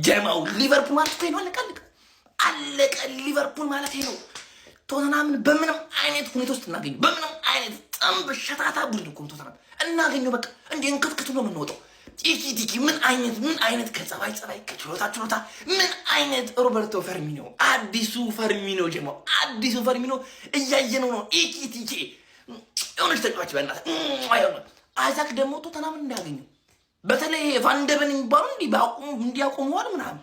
ጀማው ሊቨርፑል ማለት እኮ ነው። አለቀ አለቀ አለቀ። ሊቨርፑል ማለት ነው። ቶተናምን በምንም አይነት ሁኔታ ውስጥ እናገኘው፣ በምንም አይነት ጥንብ ሸታታ ቡድን እኮ ነው ቶተናም እናገኘው። በቃ እንዲህ እንክትክቱ ነው የምንወጣው። ኤኪቲኬ ምን አይነት ከጸባይ ጸባይ፣ ከችሎታ ችሎታ፣ ምን አይነት ሮበርቶ ፈርሚኖ፣ አዲሱ ፈርሚኖ፣ ጀማው አዲሱ ፈርሚኖ እያየነው ነው። ኤኪቲኬ የሆነች ተጫዋች በእናትህ አይዛክ ደግሞ ቶተናምን እንዳያገኘው፣ በተለይ ቫንደበን የሚባሉ እንዲህ እንዲያቆመዋል ምናምን።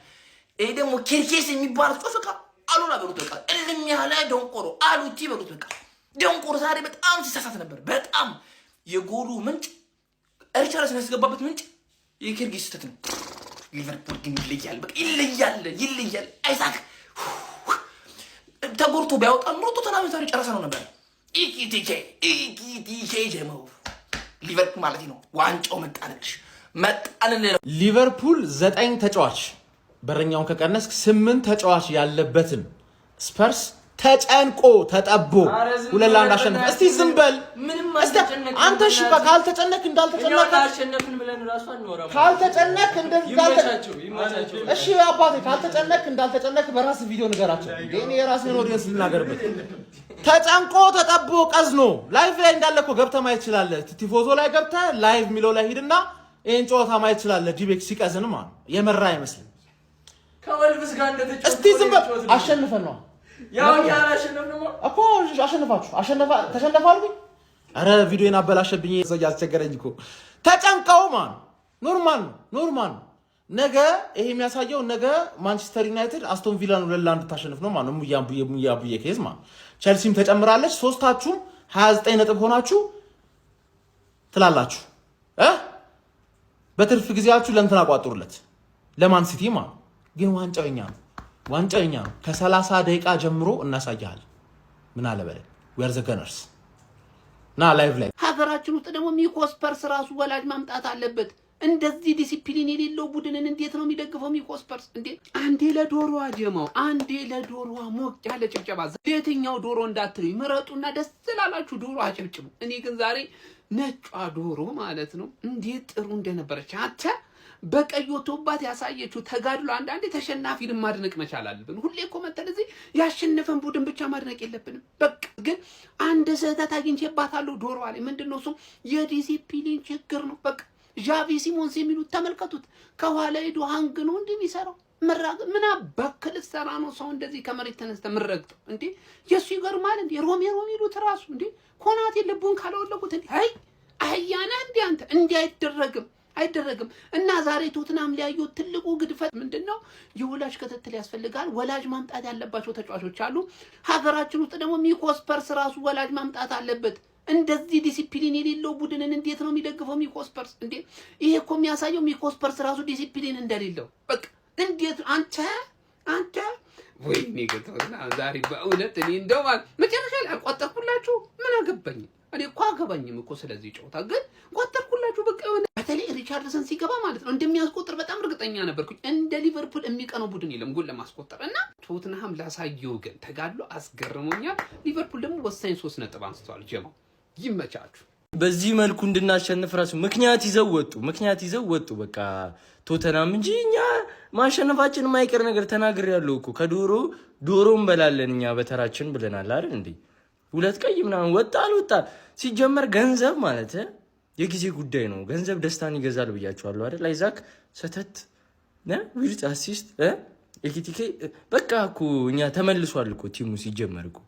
ይሄ ደግሞ ኬርኬስ የሚባል ተጫዋች በቃ አሉላ በሉት፣ በቃ እልም ያለ ደንቆሮ አሉቲ በሉት፣ በቃ ደንቆሮ ዛሬ በጣም ሲሳሳት ነበር። በጣም የጎሉ ምንጭ፣ ሪቻርልሰን ያስገባበት ምንጭ የኬርጌስ ስህተት ነው። ሊቨርፑል ግን ይለያል፣ በቃ ይለያል፣ ይለያል። አይሳክ ተጎድቶ ቢያወጣ ኖሮ ቶተናም ዛሬ ጨረሰ ነው ነበር። ኢኪቲኬ ኢኪቲኬ ጀመው ሊቨርፑል ማለት ነው። ዋንጫው መጣንልሽ መጣንልህ። ሊቨርፑል ዘጠኝ ተጫዋች፣ በረኛውን ከቀነስክ ስምንት ተጫዋች ያለበትን ስፐርስ ተጨንቆ ተጠቦ 2-1 አሸነፈ። እስቲ ዝም በል እስቲ አንተ። እሺ ካልተጨነክ እንዳልተጨነክ ካልተጨነክ እሺ አባቴ ካልተጨነክ እንዳልተጨነክ በራስህ ቪዲዮ ንገራቸው። እኔ የራስህን audience ልናገርበት። ተጨንቆ ተጠቦ ቀዝኖ live ላይ እንዳለ እኮ ገብተህ ማየት ትችላለህ። ቲፎዞ ላይ ገብተህ live የሚለው ላይ ሂድና ይሄን ጨዋታ ማየት ትችላለህ። ዲቤክ ሲቀዝን ማለት የመራ አይመስልም። ከወልቭስ ጋር እንደተጫወተ እስቲ ዝም በል። አሸንፈን ነው። ያው እኛ አላሸነፍንም እኮ። አሸንፋችሁ አሸነፋ ተሸነፈ አልኩኝ። አረ ቪዲዮን አበላሸብኝ። ሰው እያስቸገረኝ እኮ። ተጨንቀው ማን normal ነው፣ normal ነው። ነገ ይሄ የሚያሳየው ነገ ማንቸስተር ዩናይትድ አስቶን ቪላን 2-1 ታሸንፍ ነው ማለት ነው። ሙያ ሙያ ቡዬ case ማለት ቸልሲም ተጨምራለች። ሶስታችሁም 29 ነጥብ ሆናችሁ ትላላችሁ እ በትርፍ ጊዜያችሁ ለእንትን አቋጥሩለት ለማን ሲቲ ማለት። ግን ዋንጫው የኛ ነው። ዋንጫው የኛ ነው። ከ30 ደቂቃ ጀምሮ እናሳያለን። ምን አለ በለኝ፣ we are the Gunners ና live ላይ። ሀገራችን ውስጥ ደግሞ ሚኮ ስፐርስ ራሱ ወላጅ ማምጣት አለበት። እንደዚህ ዲሲፕሊን የሌለው ቡድንን እንዴት ነው የሚደግፈው ሚኮ ስፐርስ? እንዴ አንዴ ለዶሮዋ ጀማው፣ አንዴ ለዶሮዋ ሞቅ ያለ ጭብጨባ። የትኛው ዶሮ እንዳትሉኝ፣ ምረጡና ደስ ላላችሁ ዶሮ አጨብጭቡ። እኔ ግን ዛሬ ነጯ ዶሮ ማለት ነው እንዴት ጥሩ እንደነበረች፣ አንተ በቀይ ወጥቶባት ያሳየችው ተጋድሎ። አንዳንዴ ተሸናፊን ማድነቅ መቻል አለብን። ሁሌ እኮ መተን እዚህ ያሸነፈን ቡድን ብቻ ማድነቅ የለብንም። በቃ ግን አንድ ስህተት አግኝቼባታለሁ ዶሮዋ ላይ። ምንድን ነው እሱም? የዲሲፕሊን ችግር ነው። በቃ ዣቪ ሲሞንስ የሚሉት ተመልከቱት። ከኋላ ሄዶ hang ነው እንዲህ የሚሰራው። ምን አባክ ልትሰራ ነው? ሰው እንደዚህ ከመሬት ተነስተ ምረግጠው እንዴ? የእሱ ይገርማል። እንዴ ሮሜሮ የሚሉት ራሱ እንዴ ኮናቴ ልቡን ካለወለቁት እንዴ አይ አህያ ነህ እንዴ አንተ? እንዲህ አይደረግም፣ አይደረግም። እና ዛሬ ቶትናም ሊያዩት ትልቁ ግድፈት ምንድን ነው? የወላጅ ክትትል ያስፈልጋል። ወላጅ ማምጣት ያለባቸው ተጫዋቾች አሉ። ሀገራችን ውስጥ ደግሞ ሚኮ ስፐርስ ራሱ ወላጅ ማምጣት አለበት። እንደዚህ ዲሲፕሊን የሌለው ቡድንን እንዴት ነው የሚደግፈው ሚኮ ስፐርስ? እንዴ ይሄ እኮ የሚያሳየው ሚኮ ስፐርስ ራሱ ዲሲፕሊን እንደሌለው። በቃ እንዴት አንተ ወይኔ ቶትናም ዛሬ በእውነት እኔ እንደው መጨረሻ ላይ አልቆጠርኩላችሁ። ምን አገባኝ፣ እኔ እኮ አገባኝም እኮ ስለዚህ ጨዋታ፣ ግን ቆጠርኩላችሁ። በቃ የሆነ በተለይ ሪቻርድሰን ሲገባ ማለት ነው እንደሚያስቆጥር በጣም እርግጠኛ ነበርኩኝ። እንደ ሊቨርፑል የሚቀነው ቡድን የለም ጎል ለማስቆጠር። እና ቶትንሃም ላሳየው ግን ተጋድሎ አስገርሞኛል። ሊቨርፑል ደግሞ ወሳኝ 3 ነጥብ አንስተዋል። ጀማው ይመቻችሁ። በዚህ መልኩ እንድናሸንፍ ራሱ ምክንያት ይዘው ወጡ። ምክንያት ይዘው ወጡ። በቃ ቶተናም እንጂ እኛ ማሸነፋችን የማይቀር ነገር ተናግሬያለሁ እኮ። ከዶሮ ዶሮ እንበላለን እኛ በተራችን ብለናል አይደል እንዴ? ሁለት ቀይ ምናምን ወጣ አልወጣ ሲጀመር ገንዘብ ማለት የጊዜ ጉዳይ ነው። ገንዘብ ደስታን ይገዛል ብያቸዋለሁ አይደል? አይዛክ ሰተት፣ ዊርት assist፣ ኤኪቲኬ፣ በቃ እኮ እኛ ተመልሷል እኮ team ኡ ሲጀመር እኮ።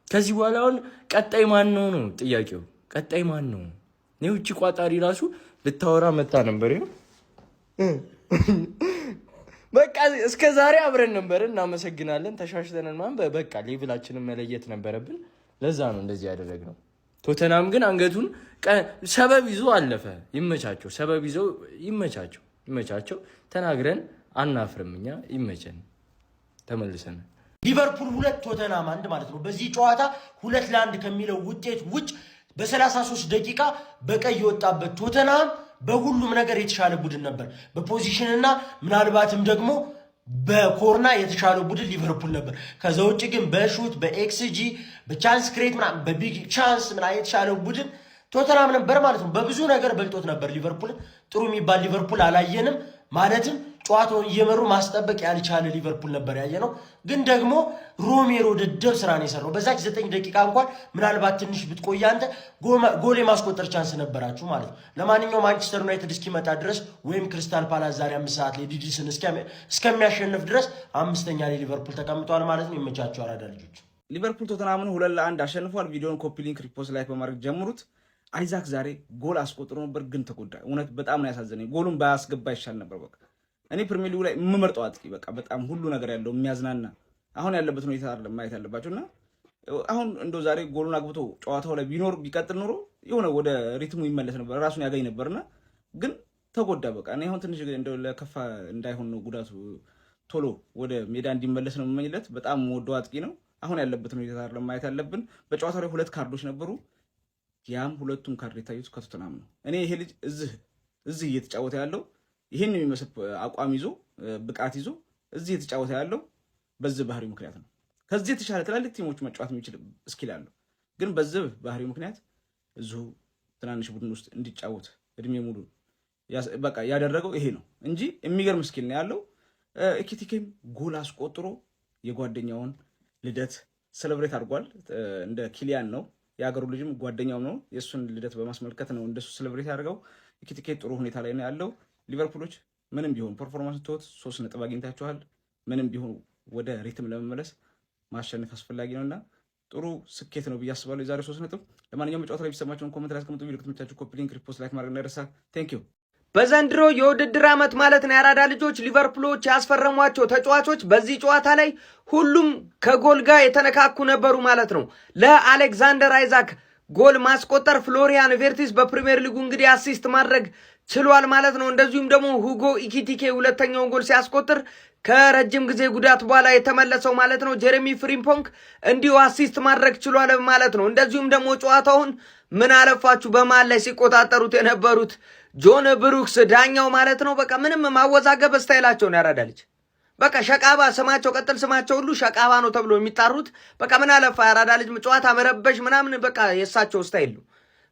ከዚህ በኋላ አሁን ቀጣይ ማን ነው ነው ጥያቄው። ቀጣይ ማን ነው? እኔ ውጭ ቋጣሪ ራሱ ልታወራ መታ ነበር። ይኸው በቃ እስከ ዛሬ አብረን ነበርን። እናመሰግናለን። ተሻሽተንን ማን በቃ level ኣችንን መለየት ነበረብን። ለዛ ነው እንደዚህ ያደረግነው። ቶተናም ግን አንገቱን ሰበብ ይዞ አለፈ። ይመቻቸው፣ ሰበብ ይዞ ይመቻቸው፣ ይመቻቸው። ተናግረን አናፍርም እኛ። ይመቸን። ተመልሰን ሊቨርፑል 2፣ ቶተናም 1 ማለት ነው። በዚህ ጨዋታ 2-1 ከሚለው ውጤት ውጭ በ33 ደቂቃ በቀይ የወጣበት ቶተናም በሁሉም ነገር የተሻለ ቡድን ነበር። በ possession እና ምናልባትም ደግሞ በኮርና የተሻለው ቡድን ሊቨርፑል ነበር። ከዛ ውጭ ግን በ shoot፣ በ xG፣ በ chance create ምናምን፣ በ big chance ምናምን የተሻለው ቡድን ቶተናም ነበር ማለት ነው። በብዙ ነገር በልጦት ነበር ሊቨርፑልን። ጥሩ የሚባል ሊቨርፑል አላየንም ማለትም ጨዋታውን እየመሩ ማስጠበቅ ያልቻለ ሊቨርፑል ነበር ያየነው። ግን ደግሞ ሮሜሮ ደደብ ስራ ነው የሰራው። በዛች 9 ደቂቃ እንኳን ምናልባት ትንሽ ብትቆይ አንተ ጎል የማስቆጠር chance ነበራችሁ ማለት ነው። ለማንኛውም ማንቸስተር ዩናይትድ እስኪመጣ ድረስ ወይም ክሪስታል ፓላስ ዛሬ 5 ሰዓት ላይ ሊድስን እስከሚያሸንፍ ድረስ አምስተኛ ላይ ሊቨርፑል ተቀምጧል ማለት ነው። ይመቻቸው አራዳ ልጆች። ሊቨርፑል ቶተናምን 2-1 አሸንፏል። ቪዲዮን copy link፣ repost፣ like በማድረግ ጀምሩት። አይዛክ ዛሬ ጎል አስቆጥሮ ነበር፣ ግን ተጎዳ። እውነት በጣም ነው ያሳዘነኝ። ጎሉን ባያስገባ ይሻል ነበር። በቃ እኔ ፕሪሚየር ሊጉ ላይ የምመርጠው አጥቂ በቃ በጣም ሁሉ ነገር ያለው የሚያዝናና አሁን ያለበት ሁኔታ አይደለም ማየት ያለባቸው እና አሁን እንደው ዛሬ ጎሉን አግብቶ ጨዋታው ላይ ቢኖር ቢቀጥል ኖሮ የሆነ ወደ rhythm ኡ ይመለስ ነበር፣ ራሱን ያገኝ ነበርና ግን ተጎዳ። በቃ እኔ አሁን ትንሽ እንደው ለከፋ እንዳይሆን ነው ጉዳቱ፣ ቶሎ ወደ ሜዳ እንዲመለስ ነው የምመኝለት። በጣም የምወደው አጥቂ ነው። አሁን ያለበትን ሁኔታ አይደለም ማየት ያለብን። በጨዋታው ላይ ሁለት ካርዶች ነበሩ። ያም ሁለቱም ካርድ የታዩት ከቶተናም ነው። እኔ ይሄ ልጅ እዚህ እየተጫወተ ያለው ይህን የሚመስል አቋም ይዞ ብቃት ይዞ እዚህ እየተጫወተ ያለው በዚህ ባህሪው ምክንያት ነው። ከዚህ የተሻለ ትላልቅ team ኦች መጫወት የሚችል skill አለው። ግን በዚህ ባህሪው ምክንያት እዚሁ ትናንሽ ቡድን ውስጥ እንዲጫወት እድሜ ሙሉ በቃ ያደረገው ይሄ ነው እንጂ የሚገርም skill ነው ያለው። ኤኪቲኬም ጎል አስቆጥሮ የጓደኛውን ልደት celebrate አድርጓል። እንደ ኪሊያን ነው የሀገሩ ልጅም ጓደኛውም ነው። የእሱን ልደት በማስመልከት ነው እንደሱ celebrate ያደርገው። ኤኪቲኬ ጥሩ ሁኔታ ላይ ነው ያለው። ሊቨርፑሎች ምንም ቢሆን performance ትወት 3 ነጥብ አግኝታችኋል። ምንም ቢሆን ወደ rhythm ለመመለስ ማሸነፍ አስፈላጊ ነው እና ጥሩ ስኬት ነው ብዬ አስባለሁ የዛሬው 3 ነጥብ። ለማንኛውም ጨዋታ ላይ የሚሰማቸውን comment ላይ አስቀምጡ። ቪዲዮ ከተመቻችሁ copy link፣ repost፣ like ማድረግ እንዳይረሳ። Thank you። በዘንድሮ የውድድር ዓመት ማለት ነው የአራዳ ልጆች ሊቨርፑሎች ያስፈረሟቸው ተጫዋቾች በዚህ ጨዋታ ላይ ሁሉም ከጎል ጋር የተነካኩ ነበሩ ማለት ነው። ለአሌክዛንደር አይዛክ ጎል ማስቆጠር ፍሎሪያን ቬርቲስ በፕሪሚየር ሊጉ እንግዲህ assist ማድረግ ችሏል ማለት ነው። እንደዚሁም ደግሞ ሁጎ ኢኪቲኬ ሁለተኛውን ጎል ሲያስቆጥር ከረጅም ጊዜ ጉዳት በኋላ የተመለሰው ማለት ነው ጀሬሚ ፍሪምፖንግ እንዲሁ assist ማድረግ ችሏል ማለት ነው። እንደዚሁም ደግሞ ጨዋታውን ምን አለፋችሁ በመሃል ላይ ሲቆጣጠሩት የነበሩት ጆን ብሩክስ ዳኛው ማለት ነው። በቃ ምንም ማወዛገብ style ኣቸው ነው ያራዳ ልጅ። በቃ ሸቃባ ስማቸው ቀጥል ስማቸው ሁሉ ሸቃባ ነው ተብሎ የሚጣሩት በቃ ምን አለፋ ያራዳ ልጅ ጨዋታ መረበሽ ምናምን በቃ የእሳቸው style ነው።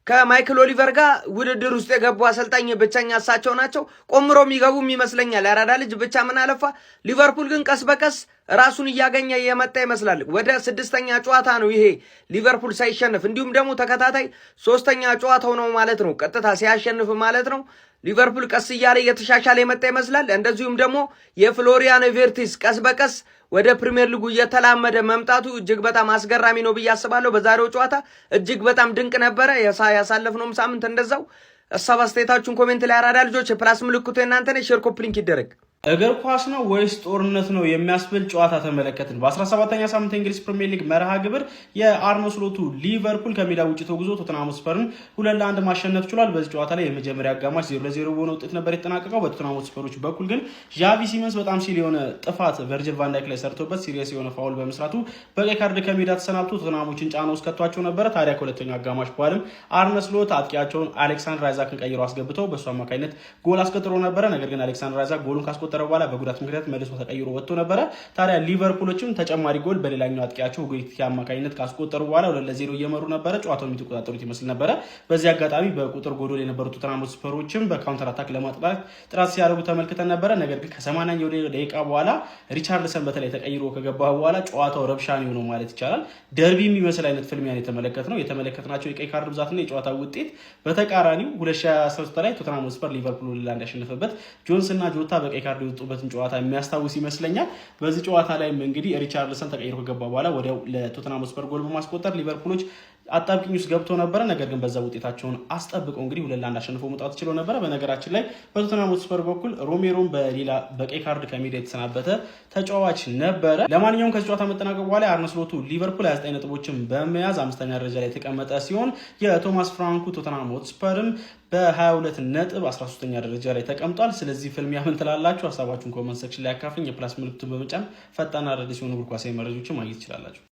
ከማይክል ኦሊቨር ጋር ውድድር ውስጥ የገቡ አሰልጣኝ ብቸኛ እሳቸው ናቸው። ቆምሮ የሚገቡም ይመስለኛል ያራዳ ልጅ ብቻ ምን አለፋ። ሊቨርፑል ግን ቀስ በቀስ ራሱን እያገኘ የመጣ ይመስላል። ወደ ስድስተኛ ጨዋታ ነው ይሄ ሊቨርፑል ሳይሸነፍ፣ እንዲሁም ደግሞ ተከታታይ ሶስተኛ ጨዋታው ነው ማለት ነው፣ ቀጥታ ሲያሸንፍ ማለት ነው። ሊቨርፑል ቀስ እያለ እየተሻሻለ የመጣ ይመስላል። እንደዚሁም ደግሞ የፍሎሪያን ቬርቲስ ቀስ በቀስ ወደ ፕሪሚየር ሊጉ እየተላመደ መምጣቱ እጅግ በጣም አስገራሚ ነው ብዬ አስባለሁ። በዛሬው ጨዋታ እጅግ በጣም ድንቅ ነበረ። ያሳለፍነውም ሳምንት እንደዛው። ሀሳብ አስተያየታችሁን comment ላይ አራዳ ልጆች፣ የ plus ምልክቱ የእናንተ ነች። Share copy link ይደረግ። እግር ኳስ ነው ወይስ ጦርነት ነው የሚያስብል ጨዋታ ተመለከትን። በ17ኛ ሳምንት የእንግሊዝ ፕሪሚየር ሊግ መርሃ ግብር የአርነ ስሎቱ ሊቨርፑል ከሜዳ ውጭ ተጉዞ ቶተንሃም ስፐርን 2-1 ማሸነፍ ችሏል። በዚህ ጨዋታ ላይ የመጀመሪያ አጋማሽ 0-0 በሆነ ውጤት ነበር የተጠናቀቀው። በቶተንሃም ስፐሮች በኩል ግን ዣቪ ሲመንስ በጣም silly የሆነ ጥፋት ቨርጅል ቫንዳይክ ላይ ሰርቶበት serious የሆነ foul በመስራቱ በቀይ ካርድ ከሜዳ ተሰናብቶ ቶተንሃሞችን ጫና ውስጥ ከቷቸው ነበረ። ታዲያ ከሁለተኛው አጋማሽ በኋላም አርነ ስሎት አጥቂያቸውን አሌክሳንድር አይዛክን ቀይሮ አስገብተው በእሱ አማካኝነት ጎል አስቆጥሮ ነበረ። ነገር ግን አሌክሳንድር አይዛክ ጎሉን ካስቆጠረ በኋላ በጉዳት ምክንያት መልሶ ተቀይሮ ወጥቶ ነበረ። ታዲያ ሊቨርፑሎችም ተጨማሪ ጎል በሌላኛው አጥቂያቸው ሁጎ ኤኪቲኬ አማካኝነት ካስቆጠሩ በኋላ 2-0 እየመሩ ነበረ። ጨዋታውን የሚቆጣጠሩት ይመስል ነበረ። በዚህ አጋጣሚ በቁጥር ጎዶሎ የነበሩት ቶተንሃም ስፐሮችም በ counter attack ለማጥቃት ጥረት ሲያደርጉ ተመልክተን ነበረ። ነገር ግን ከ80ኛው ደቂቃ በኋላ ሪቻርልሰን በተለይ ተቀይሮ ከገባ በኋላ ጨዋታው ረብሻ ነው የሆነው ማለት ይቻላል። ደርቢ የሚመስል አይነት ፍልሚያን የተመለከትነው። የተመለከትናቸው የቀይ ካርድ ብዛትና የጨዋታ ውጤት በተቃራኒው 2013 ላይ ቶተንሃም ስፐር ሊቨርፑል 2-1 ያሸነፈበት ጆንስ እና ጆታ በቀይ ካርድ የወጡበትን ጨዋታ የሚያስታውስ ይመስለኛል። በዚህ ጨዋታ ላይም እንግዲህ ሪቻርልሰን ተቀይሮ ከገባ በኋላ ወዲያው ለቶተንሃም ስፐር ጎል በማስቆጠር ሊቨርፑሎች አጣብቂኝ ውስጥ ገብቶ ነበረ። ነገር ግን በዛ ውጤታቸውን አስጠብቀው እንግዲህ 2-1 አሸንፎ መውጣት ችለው ነበረ። በነገራችን ላይ በቶተንሃም ስፐር በኩል ሮሜሮን በሌላ በቀይ ካርድ ከሜዳ የተሰናበተ ተጫዋች ነበረ። ለማንኛውም ከዚህ ጨዋታ መጠናቀቅ በኋላ የአርነ ስሎቱ ሊቨርፑል 29 ነጥቦችን በመያዝ አምስተኛ ደረጃ ላይ የተቀመጠ ሲሆን የቶማስ ፍራንኩ ቶተንሃም ሆትስፐርም በ22 ነጥብ 13ኛ ደረጃ ላይ ተቀምጧል። ስለዚህ ፍልሚያ ምን ትላላችሁ? ሀሳባችሁን comment section ላይ አካፍሉኝ። የ plus ምልክቱን በመጫን ፈጣንና አዳዲስ የሆኑ እግር ኳሳዊ መረጃዎችን ማግኘት ትችላላችሁ።